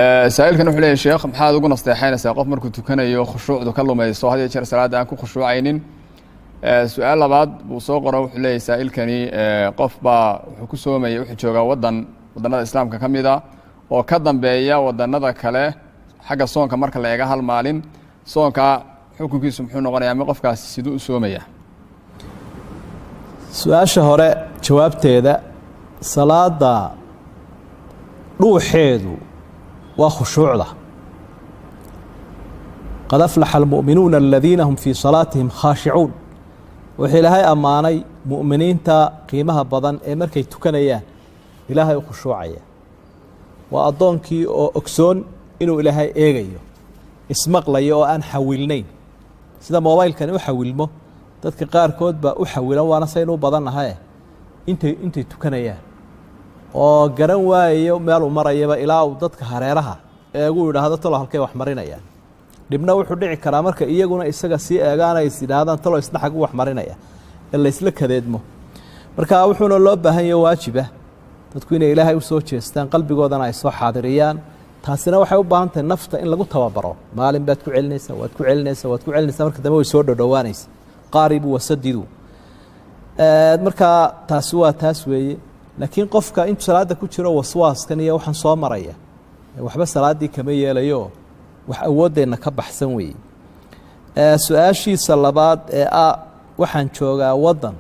Saa'ilkan wuxuu leeyahy: "Sheekh, maxaad ugu nasteexaynaysaa qof markuu tukanayo khushuucdu ka lumayso, had iyo jeer salaadda aan ku khushuucaynin?" Su-aal labaad buu soo qoro. Wuxuu leeyahy saa'ilkani: qof baa wuxuu ku soomaya, wuxuu joogaa waddan waddannada Islaamka ka mid a oo ka dambeeya waddannada kale xagga soonka marka la eega hal maalin. Soonka xukunkiisu muxuu noqonaya, ama qofkaasi siduu u soomaya? Su-aasha hore jawaabteeda: salaada dhuuxeedu waa khushuucda. قد أفلح المؤمنون الذين هم في صلاتهم خاشعون. Wuxuu Ilaahay ammaanay mu'miniinta qiimaha badan ee markay tukanayaan Ilaahay u khushuucaya. Waa addoonkii oo ogsoon inuu Ilaahay eegayo, ismaqlayo oo aan xawilnayn. Sida mobaylkani u xawilmo, dadka qaarkood baa u xawilan, waana saynu u badan nahaye, intay tukanayaan oo garan waayayo meeluu marayaba ilaa uu dadka hareeraha eegu yidhaahdo, "Talo, halkay wax marinayaan?" Dhibna wuxuu dhici karaa marka iyaguna isaga sii eegaanay, is yidhaahdaan, "Talo, isna xagu wax marinaya?" ee laysla kadeedmo. Marka wuxuuna loo baahan yaho waajiba dadku inay Ilaahay u soo jeestaan, qalbigoodana ay soo xaadiriyaan. Taasina waxay u baahan tahay nafta in lagu tababaro. Maalin baad ku celinaysaa, waad ku celinaysaa, waad ku celinaysaa, marka dambe way soo dhodhowaanaysa. قاربوا وسددوا. Markaa taasi waa taas weeye. Laakiin qofka intuu salaadda ku jiro waswaaskan iyo waxaan soo maraya, waxba salaaddii kama yeelayo, wax awooddeenna ka baxsan weeye. Su-aashiisa labaad ee ah: "Waxaan joogaa waddan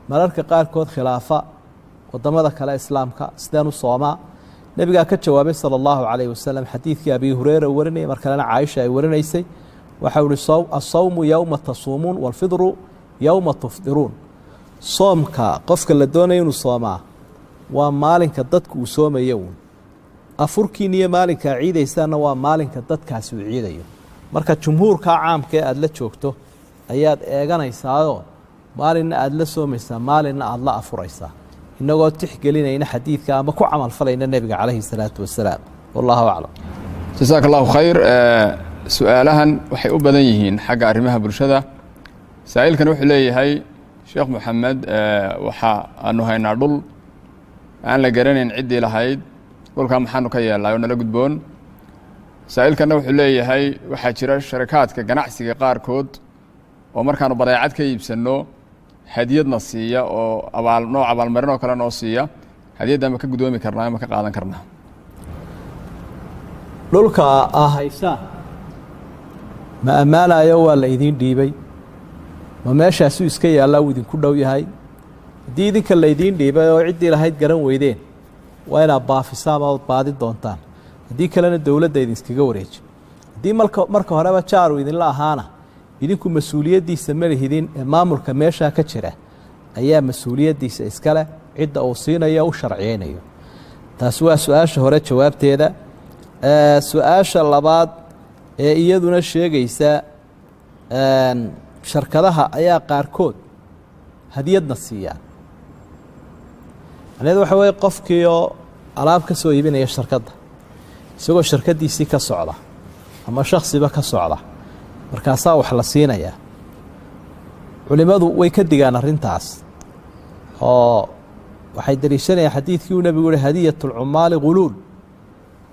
mararka qaarkood khilaafa waddamada kale Islaamka, sideen u soomaa?" Nebigaa ka jawaabay sala allahu calayhi wasalam. Xadiidkii Abi Hureyra uu warinayay, mar kalena Caaisha ay warinaysay, waxau ihi: الصوم يوم تصومون والفطر يوم تفطرون. Soomka qofka la doonaya inuu soomaa waa maalinka dadku uu soomayo uun. Afurkiin iyo maalinkaa ciidaysaanna waa maalinka dadkaasi uu ciidayo. Marka jumhuurkaa caamka ee aada la joogto ayaad eeganaysaayoo maalinna aada la soomaysaa, maalinna aada la afuraysaa, inagoo tixgelinayna xadiidka ama ku camalfalayna nebiga calayhi الsalaatu wasalaam. Wallahu aclam. Jasaaka allahu khayr. Su-aalahan waxay u badan yihiin xagga arrimaha bulshada. Saa'ilkan wuxuu leeyahay: "Sheekh Moxamed, waxa aanu haynaa dhul aan la garanayn ciddii lahayd. Dhulkaa maxaanu ka yeelnaa oo nala gudboon?" Saa'ilkanna wuxuu leeyahay: "Waxaa jira sharakaadka ganacsiga qaarkood oo markaanu badeecad ka iibsanno hadiyadna siiya oo abaal nooc abaalmarin oo kale noo siiya. Hadiyadda ma ka gudoomi karnaa, ma ka qaadan karnaa?" Dhulka aa haysaan ma ammaanayo? Waa la idiin dhiibay? Ma meeshaasuu iska yaallaa, uu idinku dhow yahay? Haddii idinka laydiin dhiibay oo ciddii lahayd garan weydeen, waa inaad baafisaan ood baadi doontaan. Haddii kalena dowladda idinskaga wareeji. Haddii marka horeba jaaru idinla ahaana, idinku mas-uuliyaddiisa ma lihidin ee maamulka meeshaa ka jira ayaa mas-uuliyaddiisa iskale, cidda uu siinayo u sharciyeynayo. Taasi waa su-aasha hore jawaabteeda. Su-aasha labaad ee iyaduna sheegaysa sharkadaha ayaa qaarkood hadiyadna siiyaan, macnaheedu waxa weeye qofkiioo alaab ka soo iibinaya sharkadda, isagoo sharkaddiisii ka socda ama shaksiba ka socda, markaasaa wax la siinayaa. Culimmadu way ka digaan arrintaas oo waxay daliishanayaan xadiidkii uu nebigu yihi: هدية العمال غلول.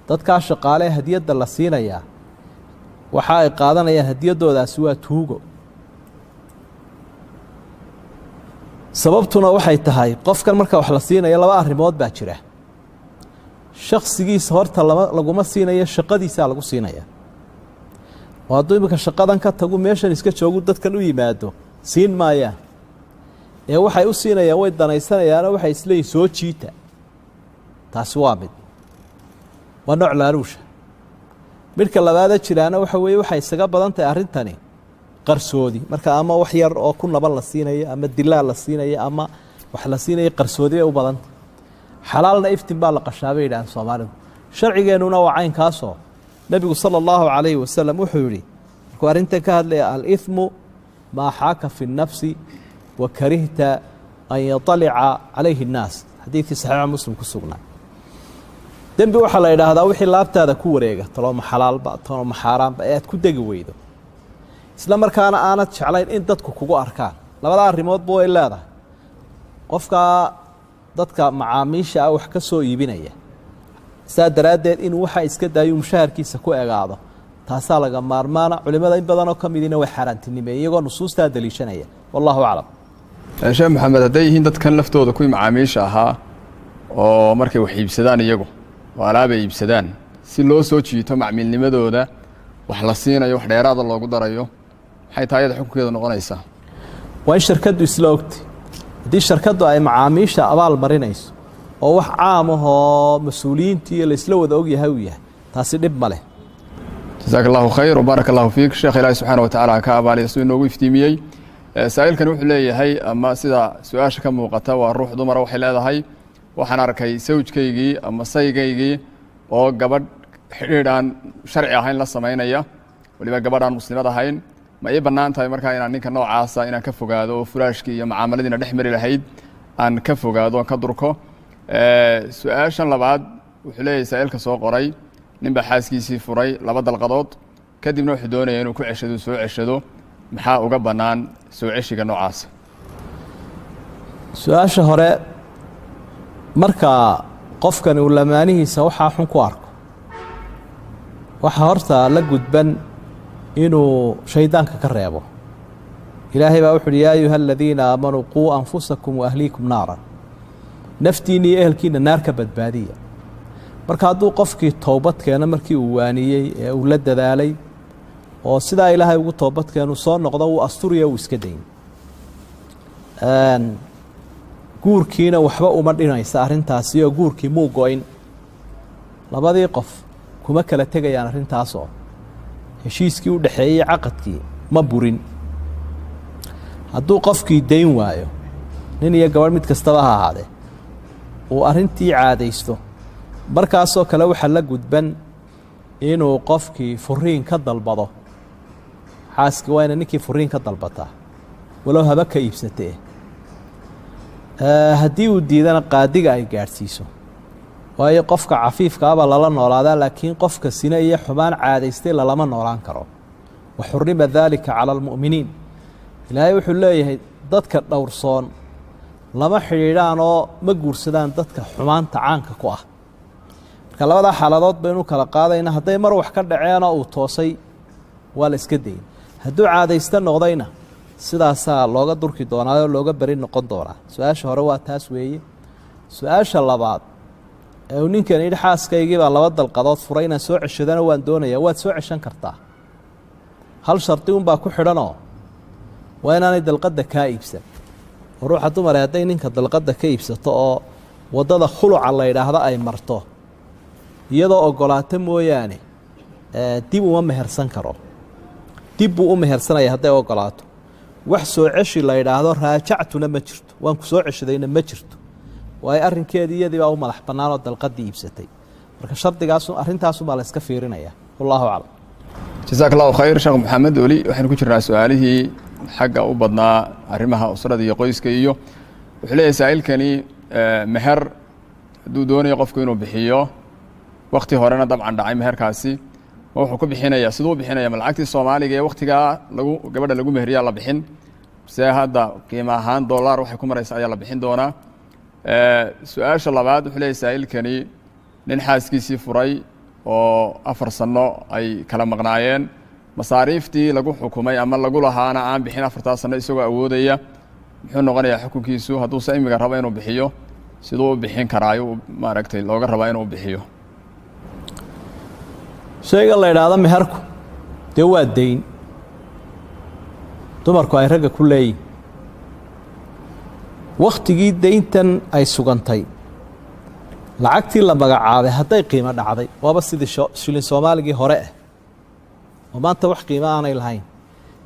Dadkaa shaqaalee hadiyadda la siinayaa, waxa ay qaadanayaan hadiyaddoodaasi waa tuugo. Sababtuna waxay tahay, qofkan marka wax la siinayo laba arrimood baa jira. Shaksigiisa horta lama laguma siinayo, shaqadiisaa lagu siinaya. Oo hadduu iminka shaqadan ka tagu, meeshan iska joogu, dadkan u yimaado, siin maayaan. Ee waxay u siinayaan, way danaysanayaanoo waxay isleeyihin, "Soo jiita." Taasi waa mid, waa nooc laaluusha. Midhka labaada jiraana waxa weeye, waxay isaga badan tahay arrintani qarsoodi. Marka ama wax yar oo ku naban la siinayo, ama dilaal la siinayo, ama wax la siinayo, qarsoodi bay u badantah. Xalaalna iftin baa la qashaa, bay yidhahaan Soomaalidu. Sharcigeennuna waa caynkaasoo nebigu sala allahu calayhi wasalam wuxuu yidhi markuu arrintan ka hadlaya: الإثم ما حاك في النفس وكرهت أن يطلع عليه الناس. Xadiidkii Saxiixa Muslim ku sugnaa. Dembi waxaa la yidhaahdaa wixii laabtaada ku wareega, talooma xalaalba, talooma xaaraanba, ee aad ku degi weydo, isla markaana aanad jeclayn in dadku kugu arkaan. Labada arrimoodba way leedahay. Qofkaa dadka macaamiisha ah wax ka soo iibinaya Saa daraaddeed inuu waxaa iska daayo mushaharkiisa ku egaado, taasaa laga maarmaana. Culimada in badanoo ka midina way xaaraantinimeeyeen iyagoo nusuustaa daliishanaya. Wallahu aclam. Sheekh Maxamed, hadday yihiin dadkan laftooda kuwii macaamiisha ahaa oo markay wax iibsadaan iyagu oo alaabay iibsadaan, si loo soo jiito macmiilnimadooda wax la siinayo, wax dheeraada loogu darayo, maxay tahay ayada xukunkeeda noqonaysaa? Waa in shirkaddu isla ogtay. Haddii shirkaddu ay macaamiisha abaal marinayso oo wax caam ahoo mas-uuliyiintii laysla wada ogyahay uu yahay, taasi dhib ma leh. Jasaak allahu khayr wbaarak allahu fiik, sheekh. Ilaahi subxaana wa tacala ha ka abaaliya siduu inoogu iftiimiyey. Saa'ilkani wuxuu leeyahay, ama sida su-aasha ka muuqata waa ruux dumara, waxay leedahay: waxaan arkay sawjkaygii ama saygaygii oo gabadh xidhiidh aan sharci ahayn la samaynaya, waliba gabadh aan muslimad ahayn. Ma ii bannaan tahay markaa inaan ninka noocaasa inaan ka fogaado oo furaashkii iyo mucaamaladiina dhex mari lahayd aan ka fogaado oon ka durko? Su-aashan labaad wuxuu leeyahay saa'ilka soo qoray: nin baa xaaskiisii furay 2 dalqadood, kadibna wuxuu doonaya inuu ku ceshado, soo ceshado. Maxaa uga bannaan soo ceshiga noocaasa? Su-aasha hore, marka qofkani uu lamaanihiisa waxaa xun ku arko, waxaa horta la gudban inuu shaydaanka ka reebo. Ilaahay baa wuxu uhi: yaa ayuha aladiina aamanuu quu anfusakum waahliikum naara, naftiinna iyo ehelkiina naar ka badbaadiya. Marka hadduu qofkii toobad keeno markii uu waaniyey ee uu la dadaalay oo sidaa Ilaahay ugu toobad keenu soo noqdo, wuu asturiya, uu iska dayn. Guurkiina waxba uma dhinaysa arrintaasi oo guurkii muu go-in, labadii qof kuma kala tegayaan arrintaasoo heshiiskii u dhexeeyey caqadkii ma burin. Hadduu qofkii dayn waayo, nin iyo gabadh mid kastaba ha ahaadee, uu arrintii caadaysto, markaasoo kale waxaa la gudban inuu qofkii furiin ka dalbado xaaskii. Waa ina ninkii furiin ka dalbataa, walow haba ka iibsatee. Haddii uu diidana, qaadiga ay gaadhsiiso. Waayo, qofka cafiifka abaa lala noolaadaa, laakiin qofka sine iyo xumaan caadaystay lalama noolaan karo. Wa xurima daalika cala almu'miniin. Ilaahay wuxuu leeyahay dadka dhowrsoon lama xidhiidhaan oo ma guursadaan dadka xumaanta caanka ku ah. Marka labadaa xaaladood baynu kala qaadayna. Hadday mar wax ka dhaceenoo uu toosay, waa la iska dayin. Hadduu caadaysta noqdayna, sidaasaa looga durki doonaa oo looga beri noqon doonaa. Su-aasha hore waa taas weeye. Su-aasha labaad ee uu ninkan yidhi: xaaskaygii baa 2 dalqadood furay, inaan soo ceshadana waan doonayaa. Waad soo ceshan kartaa, hal shardi unbaa ku xidhanoo waa inaanay dalqadda kaa iibsan. Oo ruuxa dumare hadday ninka dalqadda ka iibsato oo waddada khuluca la yidhaahdo ay marto, iyadoo ogolaato mooyaane, dib uma mehersan karo. Dib buu u mehersanaya hadday ogolaato. Wax soo ceshi la yidhaahdo, raajactuna ma jirto, waan ku soo ceshadayna ma jirto, waayo arrinkeedii iyadii baa u madax bannaan oo dalqadii iibsatay. Marka shardigaasu arrintaasumaa la iska fiirinaya. Wallahu aclam. Jasaak allahu khayr, sheekh Maxamed. Weli waxaynu ku jirnaa su-aalihii xagga u badnaa arrimaha usrada iyo qoyska. Iyo wuxuu leeyahay saa'ilkani: meher hadduu doonayo qofku inuu bixiyo, wakti horena dabcan dhacay meherkaasi, ma wuxuu ku bixinaya, siduu u bixinaya? Ma lacagtii Soomaaliga ee waktigaa lagu gabadha lagu meheriyaa la bixin, mise hadda qiimo ahaan dollar waxay ku maraysa ayaa la bixin doonaa? Su-aasha labaad wuxuu leeyahay saa'ilkani: nin xaaskiisii furay oo 4 sano ay kala maqnaayeen, masaariiftii lagu xukumay ama lagu lahaana aan bixin 4taa sano isagoo awoodaya, muxuu noqonayaa xukunkiisu? Hadduuse imiga rabo inuu bixiyo, siduu u bixin karaayo maaragtay looga rabaa inuu bixiyo? Shayga la idhaahdo meherku dee waa dayn dumarku ay ragga ku leeyihin. Wakhtigii dayntan ay sugantay lacagtii la magacaabay hadday qiimo dhacday, waaba sidii shilin Soomaaligii hore ah oo maanta wax qiimo aanay lahayn,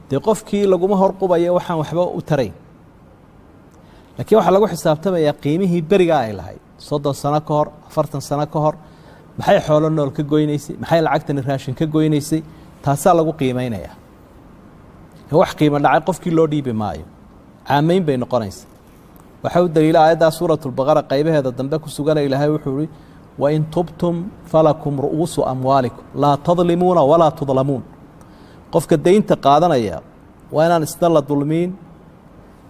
dee qofkii laguma horqubaya waxaan waxba u tarayn. Laakiin waxaa lagu xisaabtamayaa qiimihii berigaa ay lahayd, 30 sano ka hor, 40 sano ka hor, maxay xoolo nool ka goynaysay, maxay lacagtani raashin ka goynaysay, taasaa lagu qiimeynayaa. Wax qiimo dhacay qofkii loo dhiibi maayo, caamayn bay noqonaysa. Waxaa u daliila aayaddaa suuratulbaqara qaybaheeda dambe ku sugana. Ilaahay wuxuu ihi: wain tubtum falakum ru'uusu amwaalikum laa tadlimuuna walaa tudlamuun. Qofka daynta qaadanaya waa inaan isna la dulmiin,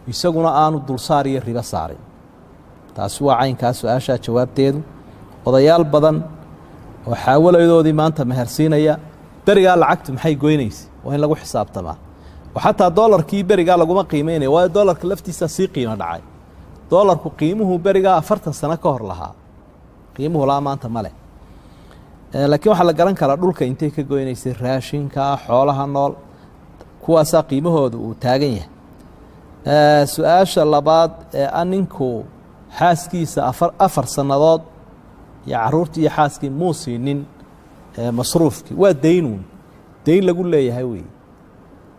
isaguna aanu dulsaar iyo ribo saarin. Taasi waa caynkaa su-aashaa jawaabteedu. Odayaal badan Oo xaawalaydoodii maanta mehersiinaya. Berigaa lacagtu maxay goynaysa? Waa in lagu xisaabtamaa. Oo xataa doolarkii berigaa laguma qiimeynaya, waayo doolarka laftiisaa sii qiimo dhacay. Doolarku qiimuhu berigaa 40 sano ka hor lahaa qiimuhu laa maanta ma leh. Laakiin waxaa la garan karaa dhulka intay ka goynaysay, raashinka, xoolaha nool, kuwaasaa qiimahooda uu taagan yahay. Su-aasha labaad ee a ninku xaaskiisa 4 sannadood iyo caruurtii iyo xaaskii muu siinin masruufkii, waa daynuun, dayn lagu leeyahay wey.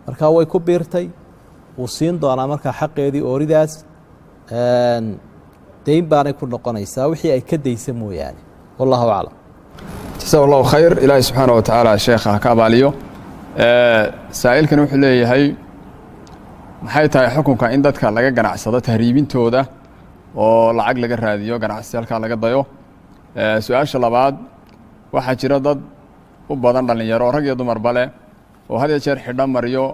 Markaa way ku biirtay, wuu siin doonaa markaa xaqeedii ooridaas, dayn baanay ku noqonaysaa wixii ay ka daysa mooyaane. Wallahu aclam. Jasaa allahu khayr. Ilaahay subxaana wa tacaala sheekha ha ka abaaliyo. Saa'ilkan wuxuu leeyahay, maxay tahay xukunka in dadka laga ganacsado tahriibintooda oo lacag laga raadiyo, ganacsi halkaa laga dayo? Su-aasha labaad, waxaa jira dad u badan dhallinyaro, rag iyo dumarba leh, oo had iyo jeer xidho maryo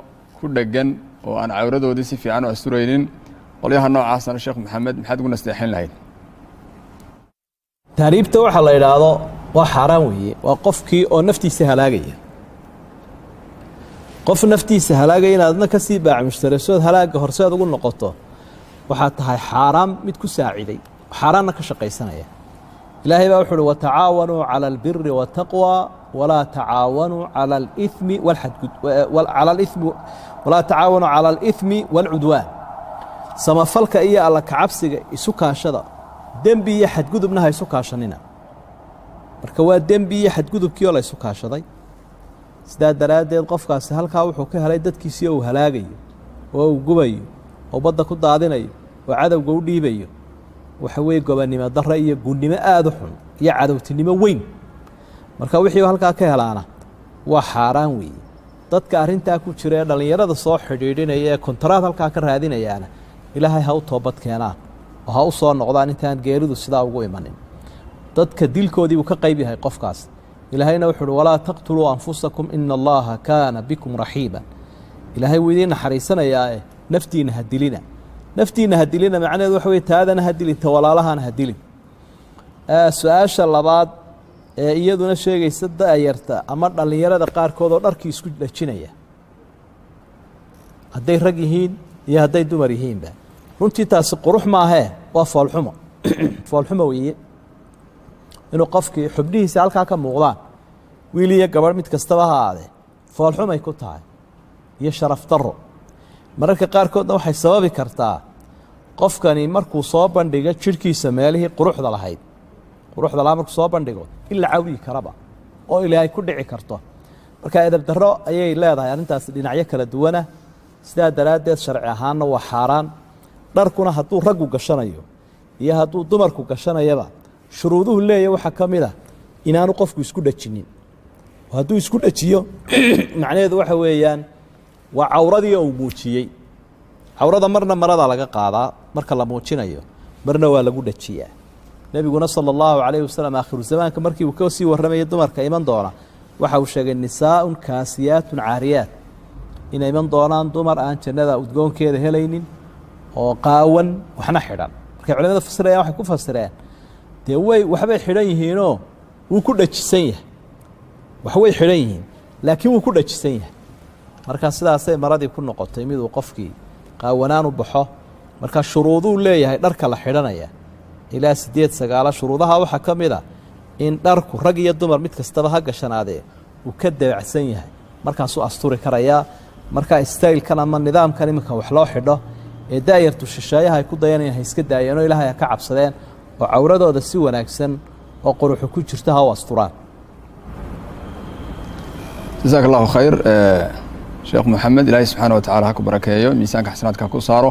ku dheggan oo aan cawradoodii si fiican u asturaynin. Qolyaha noocaasna, Sheekh Maxamed, maxaad ugu nasteexin lahayd? Tahriibta waxaa la idhaahdo waa xaaraan weeye. Waa qofkii oo naftiisa halaagaya. Qof naftiisa halaagaya inaad adna ka sii baac mushtarasood halaagga horseed ugu noqoto, waxaa tahay xaaraan mid ku saaciday, xaaraanna ka shaqaysanaya. Ilaahay baa wuxu uhi: watacaawanuu cala albiri waataqwa walaa tacaawanuu cala alimi walxadgud cala alimi walaa tacaawanuu cala alithmi waalcudwaan. Samafalka iyo alla kacabsiga isu kaashada, dembi iyo xadgudubna ha isu kaashanina. Marka waa dembi iyo xadgudubkii oo la isu kaashaday. Sidaa daraaddeed qofkaasi halkaa wuxuu ka helay dadkiisii uu halaagayo oo uu gubayo oo badda ku daadinayo oo cadowga u dhiibayo. Waxa weeye gobonnimo darre iyo gunnimo aada u xun iyo cadowtinimo weyn. Marka wixii halkaa ka helaana waa xaaraan weeye. Dadka arrintaa ku jira ee dhallinyarada soo xidhiidhinaya ee kontaraad halkaa ka raadinayaana, Ilaahay ha u toobad keenaan oo ha u soo noqdaan intaan geeridu sidaa ugu imanin. Dadka dilkoodii buu ka qayb yahay qofkaas. Ilaahayna wuxu uhi: walaa taqtuluu anfusakum ina allaha kaana bikum raxiima. Ilaahay wuu idiin naxariisanayaae naftiinna ha dilina. Naftiinna ha dilina macnaheedu waxa wey taadana ha dilin, ta walaalahana ha dilin. Su-aasha labaad ee iyaduna sheegaysa da'yarta ama dhallinyarada qaarkood oo dharkii isku dhajinaya, hadday rag yihiin iyo hadday dumar yihiinba, runtii taasi qurux maahee, waa foolxumo. Foolxumo weeye inuu qofkii xubnihiisa halkaa ka muuqdaan, wiil iyo gabadh mid kastaba ha aadee. Foolxumay ku tahay iyo sharaf darro. Mararka qaarkoodna waxay sababi kartaa qofkani markuu soo bandhigo jidhkiisa meelihii quruxda lahayd, quruxda lahaa markuu soo bandhigo, in la cawiyi karaba oo ilaahay ku dhici karto. Marka edab darro ayay leedahay arrintaasi dhinacyo kala duwana. Sidaa daraaddeed sharci ahaanna waa xaaraan. Dharkuna hadduu raggu gashanayo iyo hadduu dumarku gashanayaba, shuruuduhu leeya waxaa ka mid a inaanu qofku isku dhajinin. Hadduu isku dhajiyo, macnaheedu waxa weeyaan waa cawradii uu muujiyey. Cawrada marna marada laga qaadaa marka la muujinayo, marna waa lagu dhajiyaa. Nebiguna sala allahu calayhi wasalam aakhiru zamaanka markii uu ka sii warramayay dumarka iman doona, waxa uu sheegay nisaaun kaasiyaatun caariyaat, inay iman doonaan dumar aan jannada udgoonkeeda helaynin oo qaawan waxna xidhan. Markay culimada fasirayaan waxay ku fasireen, dee way waxbay xidhan yihiinoo wuu ku dhajisan yahay. Waxway xidhan yihiin laakiin wuu ku dhajisan yahay. Marka sidaasay maradii ku noqotay miduu qofkii qaawanaan u baxo. Marka shuruuduu leeyahay dharka la xidhanaya ilaa 8 9. Shuruudaha waxaa ka mid a in dharku, rag iyo dumar mid kastaba ha gashanaadee, uu ka dabacsan yahay, markaasuu asturi karayaa. Marka staylkan ama nidaamkan iminka wax loo xidho ee daayartu shisheeyaha ay ku dayanayaan ha iska daayeenoo Ilaahay ha ka cabsadeen oo cawradooda si wanaagsan oo quruxu ku jirto ha u asturaan. Jasaak allahu khayr, Sheekh Moxamed. Ilaahay subxaana wa tacala ha ku barakeeyo, miisaanka xasanaadka ha ku saaro.